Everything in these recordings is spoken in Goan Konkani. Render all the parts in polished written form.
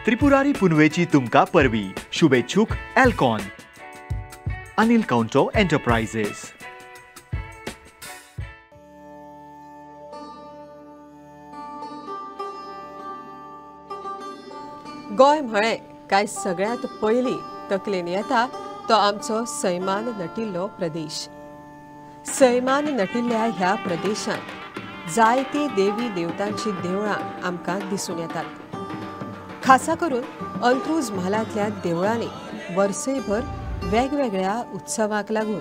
त्रिपुरारी पुनवेची तुमकां परवी. शुभेच्छुक एल्कॉन, अनिल काउंटो एंटरप्राइजेस. गोंय म्हळें काय सगळ्यांत पयलीं तकलेन येता तो आमचो सैमान नटिल्लो प्रदेश. सैमान नटिल्ल्या ह्या प्रदेशांत जायती देवी देवतांची देवळां आमकां दिसून येतात. खासा करून अंत्रुज म्हालांतल्या देवळांनी वर्सयभर वेगवेगळ्या उत्सवाक लागून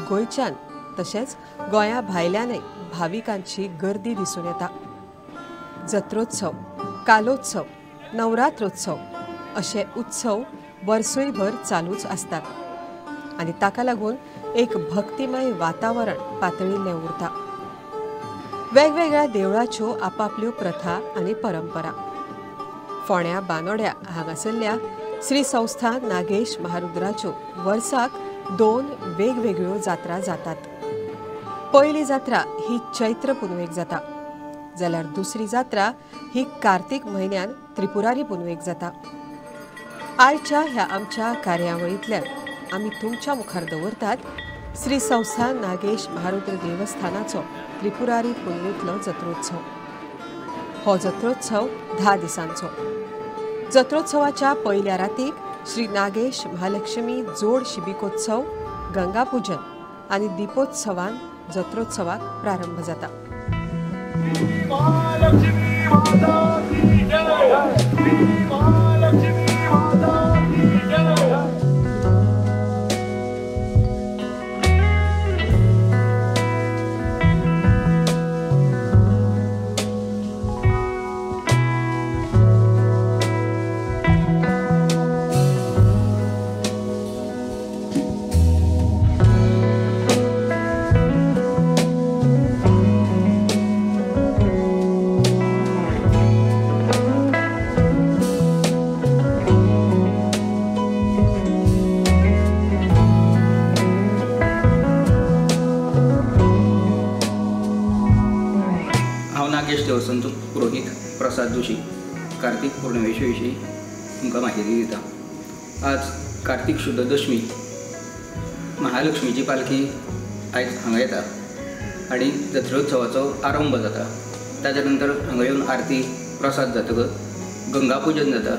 गोंयच्यान तशेंच गोंया भायल्यानय भाविकांची गर्दी दिसून येता. जत्रोत्सव, कालोत्सव, नवरात्रोत्सव अशे उत्सव वर्सयभर चालूच आसतात आनी ताका लागून एक भक्तिमय वातावरण पातळिल्लें उरता. वेगवेगळ्या देवळाच्यो आपापल्यो प्रथा आनी परंपरा. फोण्या बानोड्या हांगासरल्या श्री संस्थान नागेश महारुद्राच्यो वर्साक दोन वेगवेगळ्यो जात्रा जातात. पयली जात्रा ही चैत्र पुनवेक जाता, जाल्यार दुसरी जात्रा ही कार्तिक म्हयन्यान त्रिपुरारी पुनवेक जाता. आयच्या ह्या आमच्या कार्यावळींतल्यान आमी तुमच्या मुखार दवरतात श्री संस्थान नागेश महारुद्र देवस्थानाचो त्रिपुरारी पुनवेंतलो जत्रोत्सव. हो जत्रोत्सव 10 दिसांचो. जत्रोत्सवाच्या पयल्या रातीक श्री नागेश महालक्ष्मी जोड शिबिकोत्सव, गंगापूजन आनी दीपोत्सवान जत्रोत्सवाक प्रारंभ जाता. देवस्थानचो पुरोहीत प्रसाद जोशी कार्तिक पौर्णिमेचे विशीं तुमकां म्हायती दिता. आज कार्तिक शुद्ध दशमी, महालक्ष्मीची पालखी आयज हांगा येता आनी जत्रोत्सवाचो आरंभ जाता. ताच्या नंतर हांगा येवन आरती प्रसाद जातकच गंगापूजन जाता.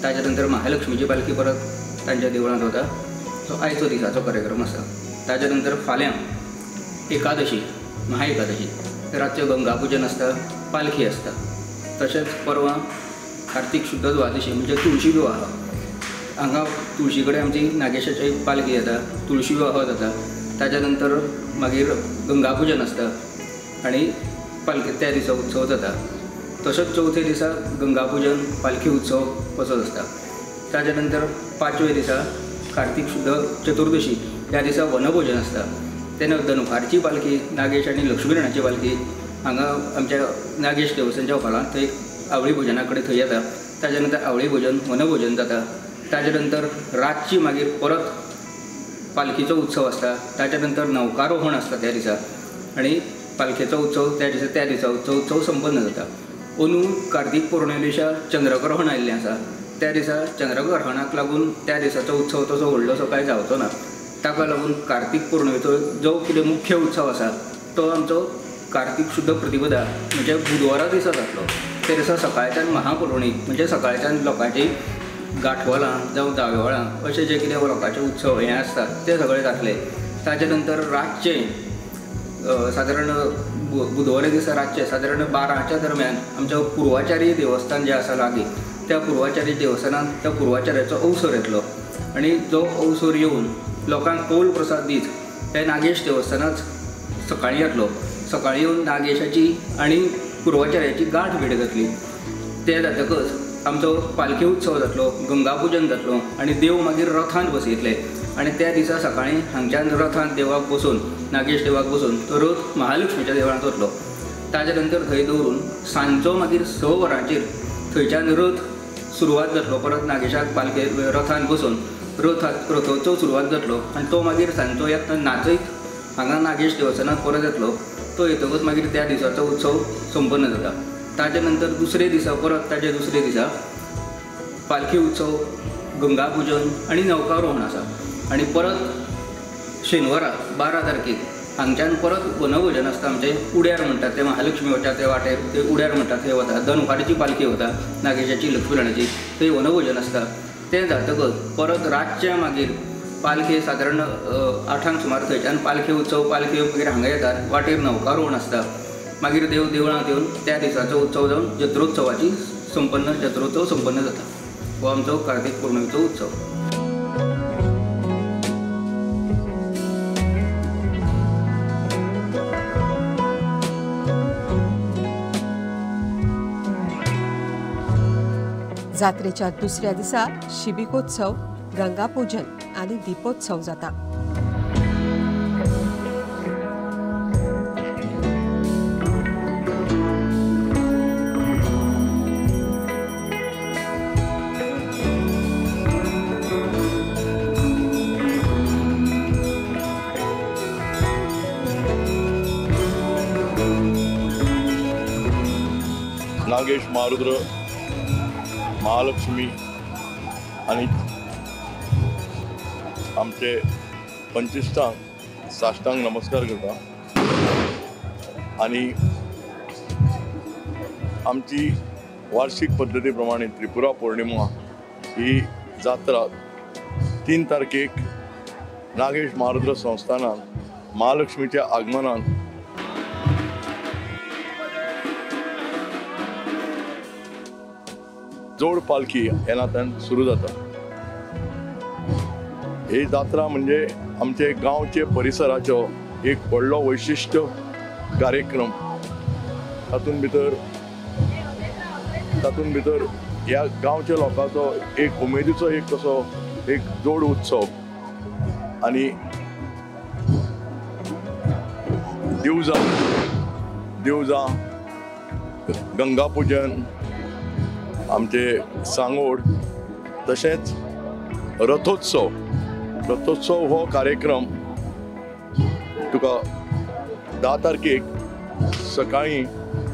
ताच्या नंतर महालक्ष्मीची पालखी परत तांच्या देवळांत वता. सो आयचो दिसाचो कार्यक्रम आसा. ताच्या नंतर फाल्यां एकादशी, महाएकादशी, रातचें गंगापूजन आसता, पालखी आसता. तशेंच परवां कार्तिक शुद्ध द्वादशी म्हणजे तुळशी विवाह. हांगा तुळशी कडेन आमची नागेशाची पालखी येता, तुळशी विवाह जाता. ताच्या नंतर मागीर गंगापूजन आसता आनी पालखी त्या दिसा उत्सव जाता. तशेंच चवथे दिसा गंगापूजन, पालखी उत्सव असो आसता. ताच्या नंतर पांचवे दिसा कार्तिक शुद्ध चतुर्दशी त्या दिसा वनभोजन आसता. तेन्ना दनपारची पालखी नागेश आनी लक्ष्मीनारायणाची पालखी हांगा आमच्या नागेश देवस्थानच्या हॉलांत थंय आवळी भोजना कडेन थंय येता. ताच्या नंतर आवळी भोजन, वनभोजन जाता. ताच्या नंतर रातची मागीर परत पालखीचो उत्सव आसता. ताच्या नंतर नौकारोहण आसता त्या दिसा आनी पालखेचो उत्सव त्या दिसा उत्सव संपन्न जाता. अंदू कार्तिक पौर्णिमे दिसा चंद्रग्रहण आयिल्लें आसा. त्या दिसा चंद्रग्रहणाक लागून त्या दिसाचो उत्सव तसो व्हडलोसो कांय जावचो ना. ताका लागून कार्तिक पौर्णिमेचो जो कितें मुख्य उत्सव आसा तो आमचो कार्तिक शुद्ध प्रतिपदा म्हणजे बुधवारा दिसा जातलो. त्या दिसा सकाळच्यान महापुरवणी म्हणजे सकाळच्यान लोकांची गांठवलां जावं दावेवळां अशे जे कितें लोकांचे उत्सव हे आसतात ते सगळे जातले. ताच्या नंतर रातचे सादारण बुधवारा दिसा रातचे सादारण 12च्या दरम्यान आमच्या पुर्वाचारी देवस्थान जें आसा लागीं त्या पुर्वाचारी देवस्थानांत त्या पुर्वाचार्याचो अवसर येतलो आनी जो अवसर येवन लोकांक कौल प्रसाद दीत हे नागेश देवस्थानांत सकाळीं येतलो. सकाळीं येवन नागेशाची आनी पुर्वाचार्याची गांठ भेट जातली. तें जातकच आमचो पालखी उत्सव जातलो, गंगापूजन जातलो आनी देव मागीर रथांत बसयतले आनी त्या दिसा सकाळीं हांगच्यान रथांत देवाक बसोवन, नागेश देवाक बसोवन तो रथ महालक्ष्मीच्या देवळांत वतलो. ताच्या नंतर थंय दवरून सांजचो मागीर 6 वरांचेर थंयच्यान रथ सुरवात जातलो. परत नागेशाक पालखे रथांत बसोवन रथोत्सव सुरवात जातलो आनी तो मागीर सांजचो येतना नाचयत हांगा नागेश देवस्थानांत परत येतलो. तो येतकच मागीर त्या दिसाचो उत्सव संपन्न जाता. ताजे नंतर दुसरे दिसा परत ताजे दुसरे दिसा पालखी उत्सव, गंगापूजन आनी नौकारोहण आसा. आनी परत शेनवारा 12 तारखेक हांगच्यान परत वनभोजन आसता आमचें. उड्यार म्हणटात ते महालक्ष्मी वता ते वाटेर, ते उड्यार म्हणटात थंय वता. दनपारची पालखी वता नागेशाची, लक्ष्मीनारायणाची, थंय वनभोजन आसता. तें जातकच परत रातचें मागीर पालखी सादारण 8 सुमार थंयच्यान पालखी उत्सव, पालखी मागीर हांगा येतात. वाटेर नौकारोहण आसता. मागीर देव देवळांत येवन त्या दिसाचो उत्सव जावन जत्रोत्सवाची संपन्न, जत्रोत्सव संपन्न जाता. हो आमचो कार्तिक पुर्णिमेचो उत्सव. जात्रेच्या दुसऱ्या दिसा शिबिकोत्सव, गंगापूजन आनी दीपोत्सव जाता. नागेश महारुद्र, महालक्ष्मी आनी आमचे पंचिश्टांक साष्टांग नमस्कार करता. आनी आमची वार्षिक पद्दती प्रमाणे त्रिपुरा पौर्णिमा ही जात्रा 3 तारखेक नागेश महारुद्र संस्थानान महालक्ष्मीच्या आगमनान जोड पालखी ह्या नात्यान सुरू जाता. ही जात्रा म्हणजे आमचे गांवचे परिसराचो एक व्हडलो वैशिश्ट कार्यक्रम. तातूंत भितर ह्या गांवच्या लोकांचो एक उमेदीचो एक तसो एक जोड उत्सव. आनी दिवजां, गंगापूजन, आमचे सांगोड, तशेंच रथोत्सव. रथोत्सव हो कार्यक्रम तुका 10 तारखेक सकाळीं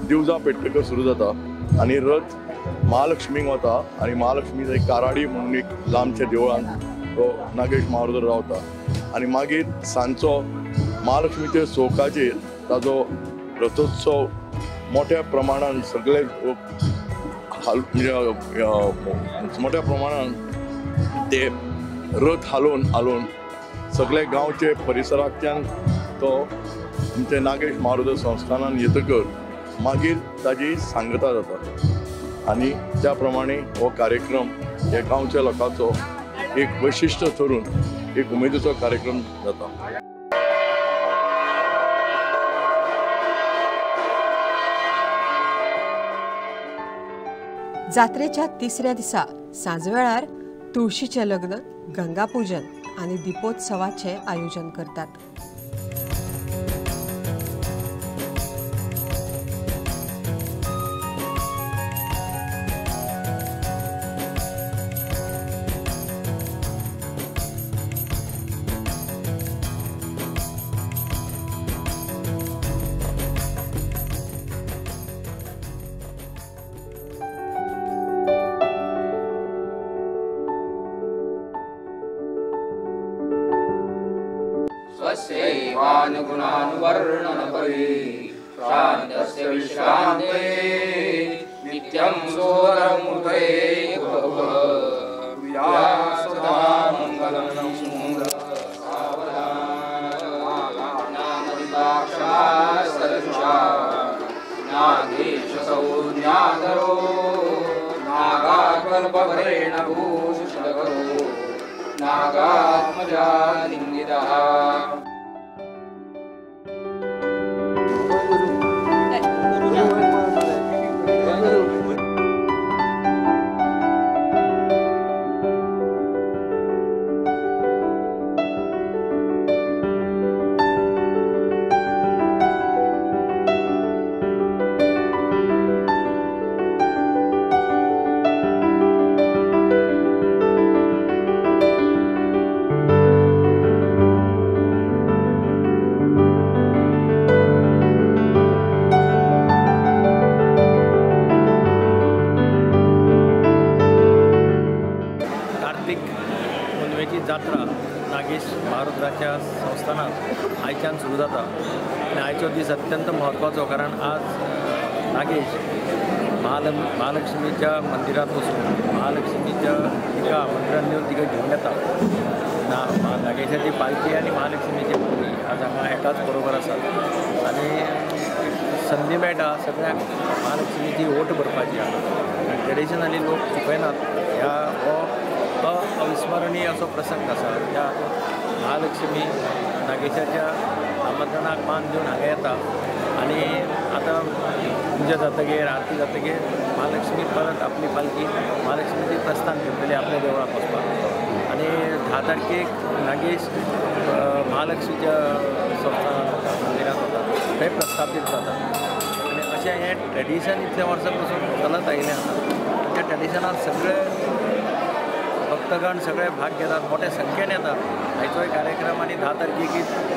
दिवजां पेट्टकर सुरू जाता आनी रथ महालक्ष्मीक वता आनी महालक्ष्मी थंय काराडी म्हणून एक लांबच्या देवळान तो नागेश महारुद्र रावता आनी मागीर सांजचो महालक्ष्मीच्या चौकाचेर ताजो रथोत्सव मोठ्या प्रमाणान सगळे मोठ्या प्रमाणान ते रथ हालोवन हालोवन सगळे गांवचे परिसरांतल्यान तो आमचे नागेश महारुद्र संस्थानान येतकर मागीर ताजी सांगता जाता आनी त्या प्रमाणे हो कार्यक्रम ह्या गांवच्या लोकांचो एक वैशिश्ट थरून एक उमेदीचो कार्यक्रम जाता. जात्रेच्या तिसऱ्या दिसा सांजवेळार तुळशीचें लग्न, गंगापूजन आनी दीपोत्सवाचें आयोजन करतात. शान्तस्य विश्रान्ते नित्यं सोदरमुदे सदा मङ्गलं नागेशसौज्ञाधरो नागाकल्पवरेण भूषितकरो नागात्मजा लिङ्गितः. महारुद्राच्या संस्थानात आयच्यान सुरू जाता आनी आयचो दीस अत्यंत म्हत्वाचो, कारण आज नागेश महालक्ष्मीच्या मंदिरात वचून महालक्ष्मीच्या तिका आमंत्रण दिवन तिका घेवन येता. नागेशाची पालखी आनी महालक्ष्मीची पालखी आज हांगा एकाच बरोबर आसा आनी संदी मेळटा सगळ्यांक महालक्ष्मीची ओट भरपाची आहा. ट्रेडिशनली लोक चुकयनात. ह्या हो अविस्मरणीय असो प्रसंग आसा ज्या महालक्ष्मी नागेशाच्या आमंत्रणाक मान दिवन हांगा येता आनी आतां पुजा जातगीर आरती जातगीर महालक्ष्मी परत आपली पालखी महालक्ष्मीची प्रस्थान करतली आपल्या देवळाक वचपाक. आनी 10 तारखेक नागेश महालक्ष्मीच्या संस्थानात वता, मंदिरांत वता, थंय प्रस्थापीत जाता. आनी अशें हें ट्रेडिशन इतल्या वर्सां पसून चलत आयिल्लें आसा. त्या ट्रेडिशनात सगळे भक्तगण सगळे भाग घेतात, मोठ्या संख्येन येतात. आयचोय कार्यक्रम आनी 10 तारखेक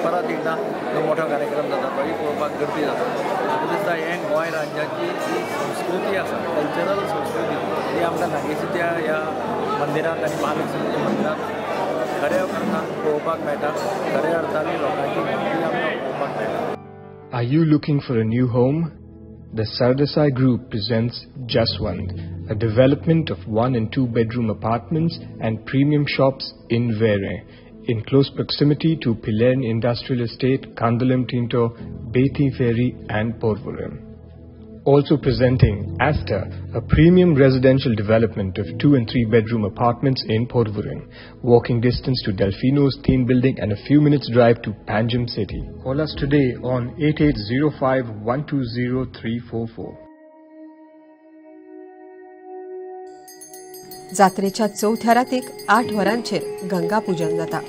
परत एकदां जो मोठो कार्यक्रम जाता तोय पळोवपाक गर्दी जाता. म्हाका दिसता हें गोंय राज्याची जी संस्कृती आसा, कल्चरल संस्कृती, ती आमकां नागेशीच्या ह्या मंदिरांत आनी महालक्ष्मीच्या मंदिरांत खऱ्या अर्थान पळोवपाक मेळटा. खऱ्या अर्थान लोकांची भक्ती आमकां पळोवपाक मेळटा. Are you looking for a new home? The Sardesai Group presents Jaswant, a development of 1 and 2 bedroom apartments and premium shops in Vere, in close proximity to Pilerne Industrial Estate, Candolim Tinto, Bethi Ferry and Porvorim. Also presenting Asta, a premium residential development of 2 and 3 bedroom apartments in Porvorim, walking distance to Delfino's theme building and a few minutes drive to Panjim City. Call us today on 8805 120 344. जात्रेच्या चवथ्या रातीक 8 वरांचेर गंगा पूजन जाता.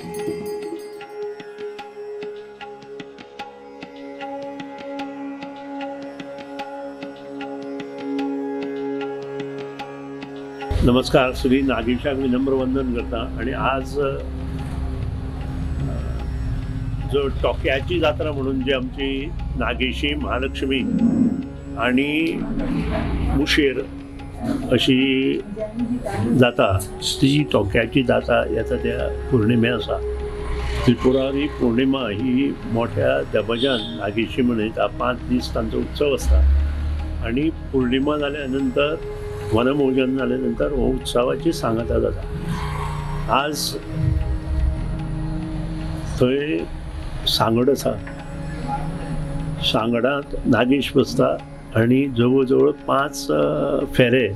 नमस्कार. श्री नागेशाक विनम्र वंदन करता आनी आज जो टोक्याची जात्रा म्हणून जी आमची नागेशी महालक्ष्मी आनी मुशेर अशी जाता ती टोक्याची जाता येता त्या पौर्णिमे आसा. त्रिपुरारी पौर्णिमा ही मोठ्या दबजान नागेशी मनयता. 5 दीस तांचो उत्सव आसता आनी पौर्णिमा जाल्या नंतर वनभोजन जाल्या नंतर हो उत्सवाची सांगता जाता. आज थंय सांगड आसा. सांगडांत नागेश बसता आनी जवळ जवळ 5 फेरे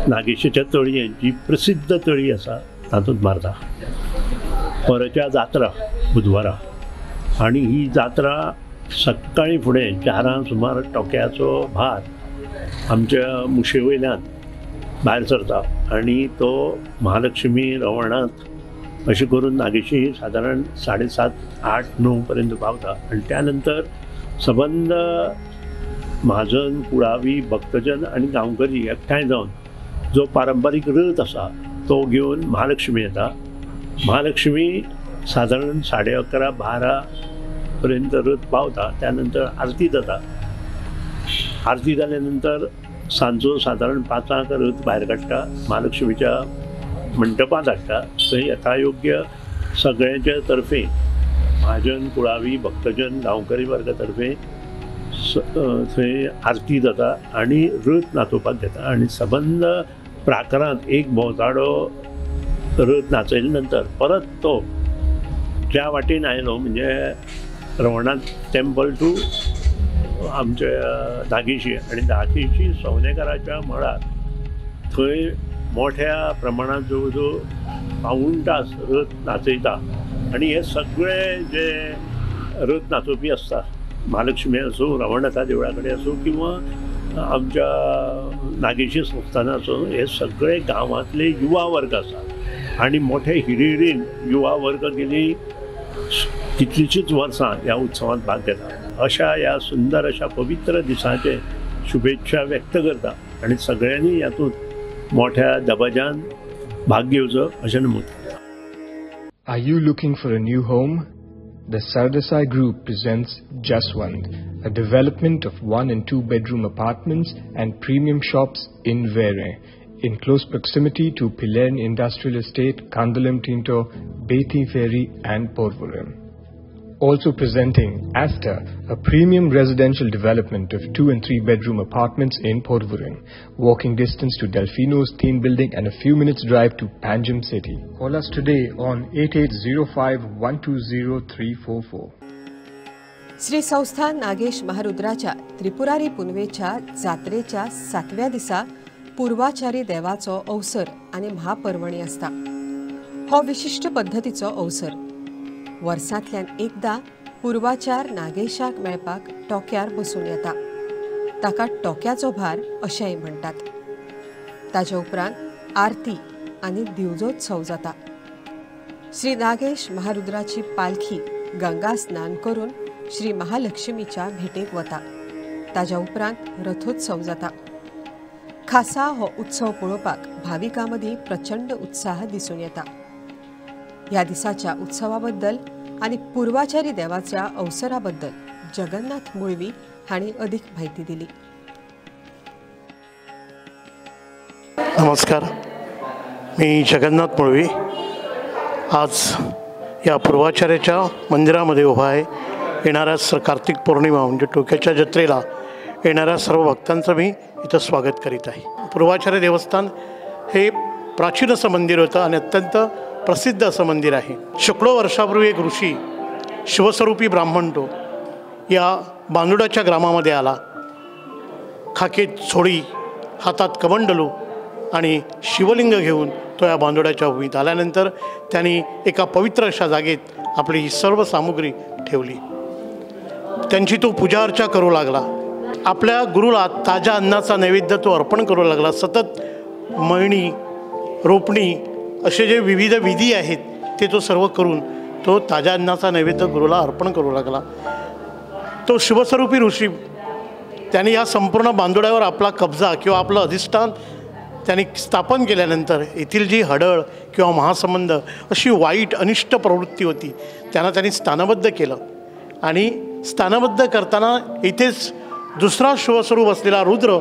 नागेशाच्या तळयेन जी प्रसिद्ध तळी आसा तातूंत मारता. परच्या जात्रा बुधवारा आनी ही जात्रा सकाळीं फुडें 4 सुमार टोक्याचो भार आमच्या मुशे वयल्यान भायर सरता आनी तो महालक्ष्मी रवणात अशें करून नागेशी सादारण 7:30, 8, 9 पर्यंत पावता आनी त्या नंतर सबंद म्हाजन, कुळावी, भक्तजन आनी गांवकरी एकठांय जावन जो पारंपारीक रथ आसा तो घेवन महालक्ष्मी येता. महालक्ष्मी सादारण 11:30, 12 पर्यंत रथ पावता. त्या नंतर आरती जाता. आरती जाल्या नंतर सांजचो सादारण 5 रथ भायर काडटा, महालक्ष्मीच्या मंटपांत हाडटा. थंय यथायोग्य सगळ्यांच्या तर्फे म्हाजन, कुळावी, भक्तजन, गांवकरी वर्गा तर्फे थंय आरती जाता आनी रथ नाचोवपाक घेता आनी सबंद प्राकारांत एक भोंवताडो रथ नाचयले नंतर परत तो ज्या वाटेन आयलो म्हणजे रवणात टेम्पल टू आमच्या नागेशी आनी नागेशी सवनेकाराच्या मळार थंय मोठ्या प्रमाणात जवळ जवळ 0.75 तास रथ नाचयता आनी हे सगळे जे रथ नाचोवपी आसता महालक्ष्मी आसूं, रवळनाथा देवळा कडेन आसूं किंवा आमच्या नागेशी संस्थान आसूं, हे सगळे गांवांतले युवा वर्ग आसा आनी मोठे हिरिरीन युवा वर्ग गेली कितलींशींच वर्सां ह्या उत्सवांत भाग घेता. अशा ह्या सुंदर अशा पवित्र दिसाचे शुभेच्छा व्यक्त करता आनी सगळ्यांनी हातूंत मोठ्या दबाज्यान भाग घेवचो अशें नमूद. Are you looking for a new home? The Sardesai Group presents Jaswant, a development of 1 and 2 bedroom apartments and premium shops in Vere, in close proximity to Pilerne Industrial Estate, Candolim Tinto, Betim Ferry and Porvorim. Also presenting Asta, a premium residential development of 2 and 3 bedroom apartments in Porvorim, walking distance to Delfino's theme building and a few minutes drive to Panjim city. Call us today on 8805 120 344. Shri संस्थान नागेश महारुद्राच्या त्रिपुरारी पुनवेच्या जात्रेच्या 7व्या दिसा पूर्वाचारी देवाचो अवसर आनी महापर्वणी आसता. हो विशिश्ट पद्दतीचो अवसर. वर्सांतल्यान एकदां पूर्वाचार नागेशाक मेळपाक टोक्यार बसून येता. ताका टोक्याचो भार अशेंय म्हणटात. ताजे उपरांत आरती आनी दिवजोत्सव जाता. श्री नागेश महारुद्राची पालखी गंगा स्नान करून श्री महालक्ष्मीच्या भेटेक वता. ताज्या उपरांत रथोत्सव जाता. खासा हो उत्सव पळोवपाक भाविकां मदीं प्रचंड उत्साह दिसून येता. ह्या दिसाच्या उत्सवाबद्दल आनी पूर्वाचारी देवाच्या अवसराबद्दल जगन्नाथ मुळवी हांणी अधिक माहिती दिली. नमस्कार, मी जगन्नाथ मुळवी आज या पूर्वाचार्याच्या मंदिरामध्ये उभा आहे. येणाऱ्या कार्तिक पौर्णिमा म्हणजे टोक्याच्या जत्रेला येणाऱ्या सर्व भक्तांचं मी इथं स्वागत करीत आहे. पूर्वाचार्य देवस्थान हे प्राचीन असं मंदिर होतं आणि अत्यंत प्रसिद्ध असं मंदिर आहे. शेकडो वर्षापूर्वी एक ऋषी शिवस्वरूपी ब्राह्मण तो या बांदुडाच्या ग्रामामध्ये आला. खाकेत झोळी, हातात कमंडलू आणि शिवलिंग घेऊन तो या बांदुडाच्या भूमीत आल्यानंतर त्यांनी एका पवित्र अशा जागेत आपली ही सर्व सामुग्री ठेवली. त्यांची तो पूजा अर्चा करू लागला. आपल्या गुरुला ताज्या अन्नाचा नैवेद्य तो अर्पण करू लागला. सतत मळणी, रोपणी असे जे विविध विधी आहेत ते तो सर्व करून तो ताज्या अन्नाचा नैवेद्य गुरुला अर्पण करू लागला. तो शिवस्वरूपी ऋषी त्याने या संपूर्ण बांदोड्यावर आपला कब्जा किंवा आपलं अधिष्ठान त्यांनी स्थापन केल्यानंतर येथील जी हडळ किंवा महासंबंध अशी वाईट अनिष्ट प्रवृत्ती होती त्यांना त्यांनी स्थानबद्ध केलं. आणि स्थानबद्ध करताना इथेच दुसरा शिवस्वरूप असलेला रुद्र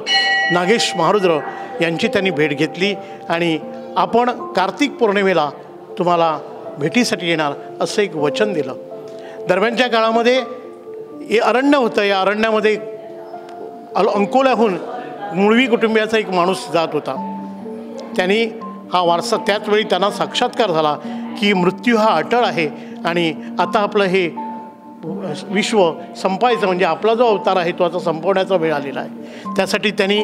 नागेश महारुद्र यांची त्यांनी भेट घेतली आणि आपण कार्तिक पौर्णिमेला तुम्हाला भेटीसाठी येणार असं एक वचन दिलं. दरम्यानच्या काळामध्ये हे अरण्य होतं. या अरण्यामध्ये अंकोल्याहून मुळवी कुटुंबियाचा एक माणूस जात होता. त्यांनी हा वारसा त्याचवेळी त्यांना साक्षात्कार झाला की मृत्यू हा अटळ आहे आणि आता आपलं हे विश्व संपायचं म्हणजे आपला जो अवतार आहे तो आता संपवण्याचा वेळ आलेला आहे. त्यासाठी त्यांनी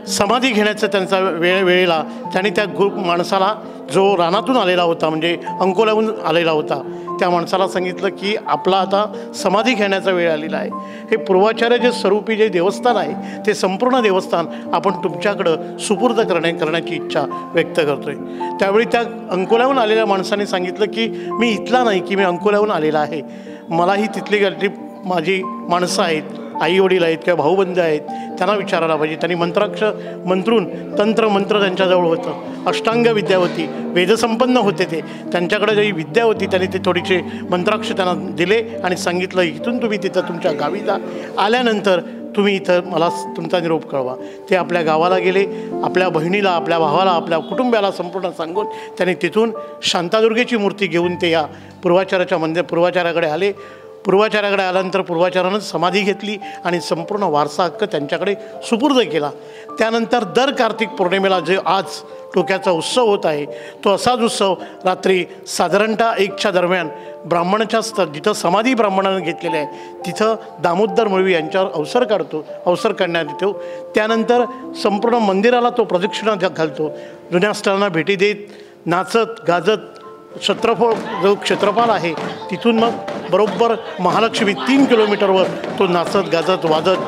समाधी घेण्याचा त्यांचा वेळेला त्यांनी त्या ग्रुप माणसाला जो रानातून आलेला होता म्हणजे अंकोल्याहून आलेला होता त्या माणसाला सांगितलं की आपला आता समाधी घेण्याचा वेळ आलेला आहे. हे पूर्वाचार्य जे स्वरूपी जे देवस्थान आहे ते संपूर्ण देवस्थान आपण तुमच्याकडं सुपूर्द करण्याची इच्छा व्यक्त करतो आहे. त्यावेळी त्या अंकोल्याहून आलेल्या माणसाने सांगितलं की मी इथला नाही की मी अंकोल्याहून आलेला आहे. मलाही तिथली गल्ली माझी माणसं आहेत, आईवडील आहेत किंवा भाऊबंद आहेत, त्यांना विचारायला पाहिजे. त्यांनी मंत्राक्ष मंत्रून तंत्रमंत्र त्यांच्याजवळ होतं, अष्टांग विद्या होती, वेदसंपन्न होते ते. त्यांच्याकडे जी विद्या होती त्यांनी ते थोडीसे मंत्राक्ष त्यांना दिले आणि सांगितलं इथून तुम्ही तिथं तुमच्या गावी जा, आल्यानंतर तुम्ही इथं मला तुमचा निरोप कळवा. ते आपल्या गावाला गेले, आपल्या बहिणीला, आपल्या भावाला, आपल्या कुटुंबाला संपूर्ण सांगून त्यांनी तिथून शांतादुर्गेची मूर्ती घेऊन ते या पूर्वाचार्याच्या मंदिर पूर्वाचार्याकडे आले. पूर्वाचार्याकडे आल्यानंतर पूर्वाचार्यानं समाधी घेतली आणि संपूर्ण वारसा हक्क त्यांच्याकडे सुपूर्द केला. त्यानंतर दर कार्तिक पौर्णिमेला जे आज टोक्याचा उत्सव होत आहे तो असाच उत्सव रात्री साधारणतः 1च्या दरम्यान ब्राह्मणाच्या जिथं समाधी ब्राह्मणानं घेतलेली आहे तिथं दामोदर मुळवी यांच्यावर अवसर काढण्यात येतो. त्यानंतर संपूर्ण मंदिराला तो प्रदक्षिणा घालतो, जुन्या स्थळांना भेटी देत नाचत गाजत क्षेत्रफळ जो क्षेत्रफळ आहे तिथून मग बरोबर महालक्ष्मी 3 किलोमीटरवर तो नाचत गाजत वाजत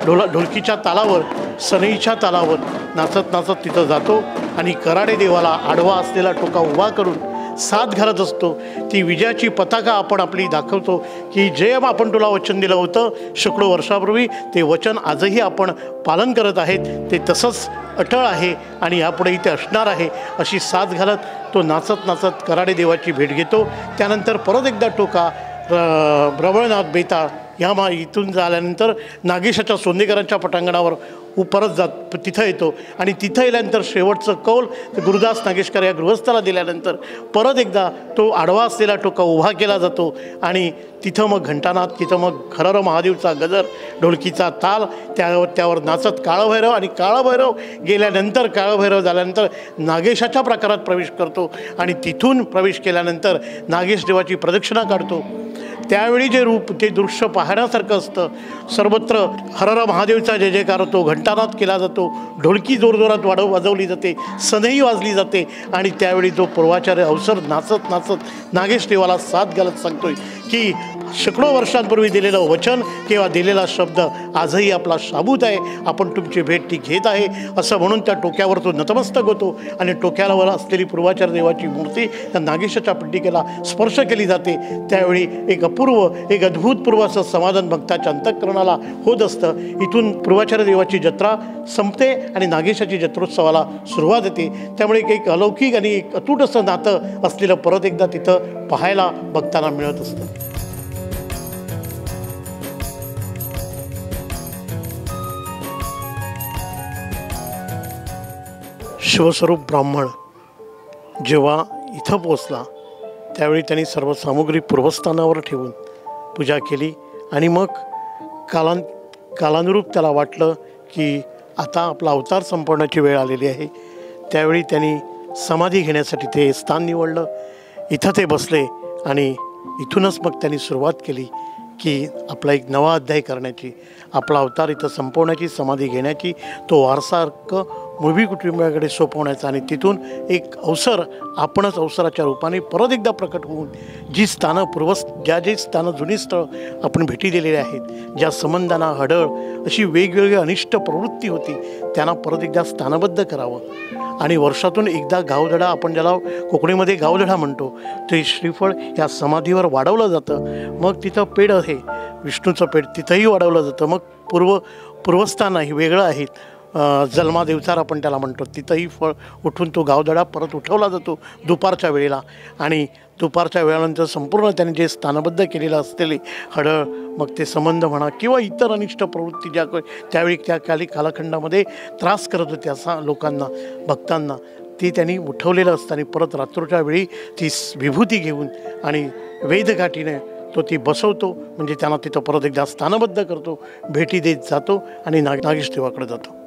ढोलकीच्या तालावर, सनईच्या तालावर नाचत नाचत तिथं जातो आणि कराडे देवाला आडवा असलेला टोका उभा करून साथ घालत असतो. ती विजयाची पताका आपण आपली दाखवतो की जे आपण तुला वचन दिलं होतं शेकडो वर्षापूर्वी ते वचन आजही आपण पालन करत आहेत, ते तसंच अटळ आहे आणि यापुढेही ते असणार आहे अशी साथ घालत तो नाचत नाचत कराडे देवाची भेट घेतो. त्यानंतर परत एकदा टोका रवळनाथ बेताळ ह्या इथून झाल्यानंतर नागेशाच्या सोंदेकरांच्या पटांगणावर परत जात तिथं येतो आणि तिथं येल्यानंतर शेवटचं कौल गुरुदास नागेशकर या गृहस्थाला दिल्यानंतर परत एकदा तो आडवा असलेला टोका उभा केला जातो आणि तिथं मग घंटानाद, तिथं मग हरहर महादेवचा गजर, ढोलकीचा ताल, त्यावर नाचत काळभैरव आणि काळभैरव गेल्यानंतर, काळभैरव झाल्यानंतर नागेशाच्या प्रकारात प्रवेश करतो आणि तिथून प्रवेश केल्यानंतर नागेश देवाची प्रदक्षिणा काढतो. त्यावेळी जे रूप, ते दृश्य पाहण्यासारखं असतं. सर्वत्र हरहर महादेवचा जय जयकार होतो, घंटानाद केला जातो, ढोलकी जोरजोरात वाजवली जाते, सनई वाजली जाते आणि त्यावेळी जो पूर्वाचार्य अवसर नाचत नाचत नागेश देवाला साथ घालत सांगतोय की शेकडो वर्षांपूर्वी दिलेलं वचन किंवा दिलेला शब्द आजही आपला शाबूत आहे, आपण तुमची भेट ती घेत आहे असं म्हणून त्या टोक्यावर तो नतमस्तक होतो आणि टोक्यावर असलेली पूर्वाचार्य देवाची मूर्ती त्या नागेशाच्या पिंडिकेला स्पर्श केली जाते. त्यावेळी एक अपूर्व, एक अद्भुतपूर्व असं समाधान भक्ताच्या अंतःकरणाला होत असतं. इथून पूर्वाचार्य देवाची जत्रा संपते आणि नागेशाची जत्रोत्सवाला सुरुवात होते. त्यामुळे एक अलौकिक आणि एक अतूट असं नातं असलेलं परत एकदा तिथं पाहायला भक्तांना मिळत असतं. शिवस्वरूप ब्राह्मण जेव्हा इथं पोचला त्यावेळी त्यांनी सर्व सामुग्री पूर्वस्थानावर ठेवून पूजा केली आणि मग कालानुरूप त्याला वाटलं की आता आपला अवतार संपवण्याची वेळ आलेली आहे. त्यावेळी त्यांनी समाधी घेण्यासाठी ते स्थान निवडलं. इथं ते बसले आणि इथूनच मग त्यांनी सुरुवात केली की आपला एक नवा अध्याय करण्याची, आपला अवतार इथं संपवण्याची, समाधी घेण्याची, तो वारसा हक्क मुळवी कुटुंबाकडे सोपवण्याचा आणि तिथून एक अवसर आपणच अवसराच्या रूपाने परत एकदा प्रकट होऊन जी स्थानं ज्या जी स्थानं जुनी स्थळं आपण भेटी दिलेली आहेत, ज्या संबंधांना हडळ अशी वेगवेगळी अनिष्ट प्रवृत्ती होती त्यांना परत एकदा स्थानबद्ध करावं आणि वर्षातून एकदा गावधडा, आपण ज्याला कोकणीमध्ये गावधडा म्हणतो, ते श्रीफळ या समाधीवर वाढवलं जातं. मग तिथं पेड आहे, विष्णूचं पेड, तिथंही वाढवलं जातं. मग पूर्वस्थान आहे, वेगळं आहे, जन्मा देवचार आपण त्याला म्हणतो, तिथंही फळ उठून तो गावधडा परत उठवला जातो दुपारच्या वेळेला आणि दुपारच्या वेळानंतर संपूर्ण त्याने जे स्थानबद्ध केलेलं असलेले हडळ, मग ते संबंध म्हणा किंवा इतर अनिष्ट प्रवृत्ती ज्या त्यावेळी त्या कालखंडामध्ये त्रास करत होते असा लोकांना, भक्तांना, ती त्यांनी उठवलेलं असतं आणि परत रात्रीच्या वेळी ती विभूती घेऊन आणि वेदगाठीने तो ती बसवतो, म्हणजे त्यांना तिथं परत एकदा स्थानबद्ध करतो, भेटी देत जातो आणि नागेश देवाकडे जातो.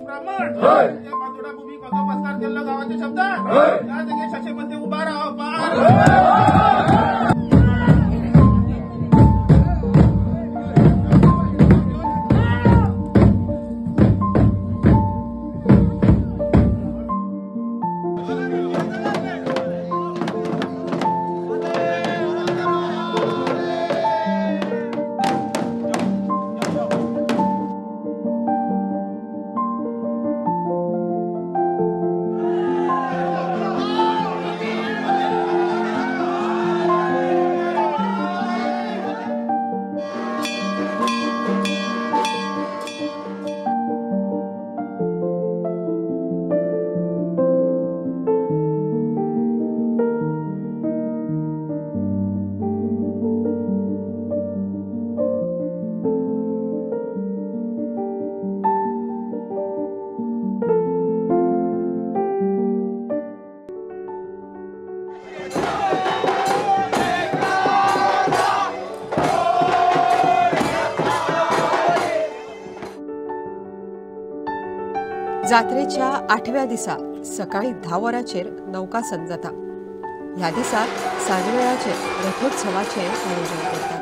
जात्रेच्या आठव्या दिसा सकाळी 10 वरांचेर नौकासन जाता. ह्या दिसा सांजवेळाचेर रथोत्सवाचें आयोजन करतात.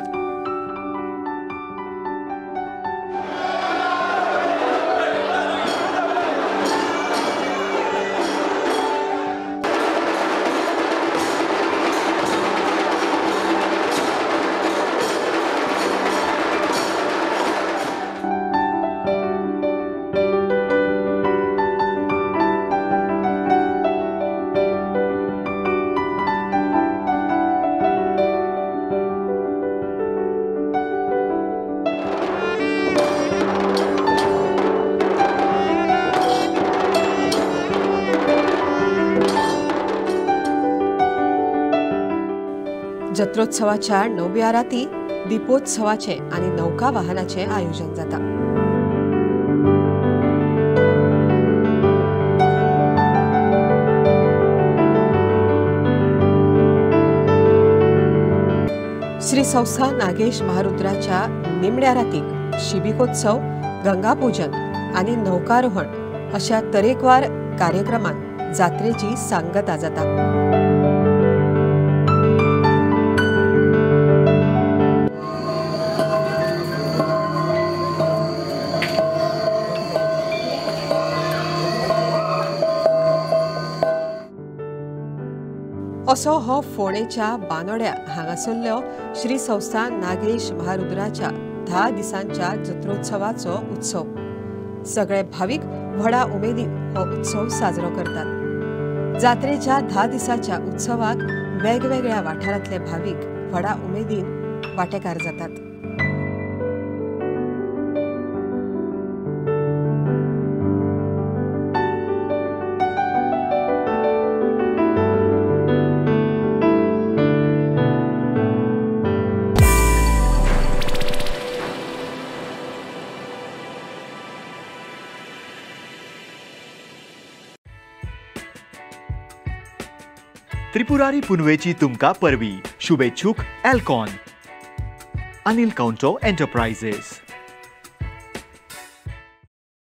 जत्रोत्सवाच्या 9व्या राती दीपोत्सवाचे आणि नौका वाहनाचे आयोजन जाता. श्री संस्था नागेश महारुद्राच्या निमण्या रातीक शिबिकोत्सव, गंगापूजन आनी नौकारोहण अशा तरेकवार कार्यक्रमांत जात्रेची सांगता जाता. असो हो फोंडेच्या बानोड्या हांगासरलो श्री संस्था नागेश महारुद्राच्या 10 दिसांच्या जत्रोत्सवाचो उत्सव. सगळे भाविक व्हडा उमेदीन हो उत्सव साजरो करतात. जात्रेच्या 10 दिसांच्या उत्सवाक वेगवेगळ्या वाठारांतले भाविक व्हडा उमेदीन वांटेकार जातात. त्रिपुरारी पुनवेची तुमका परवी. शुभेच्छुक एल्कॉन, अनिल काउंटो एंटरप्राइजेस.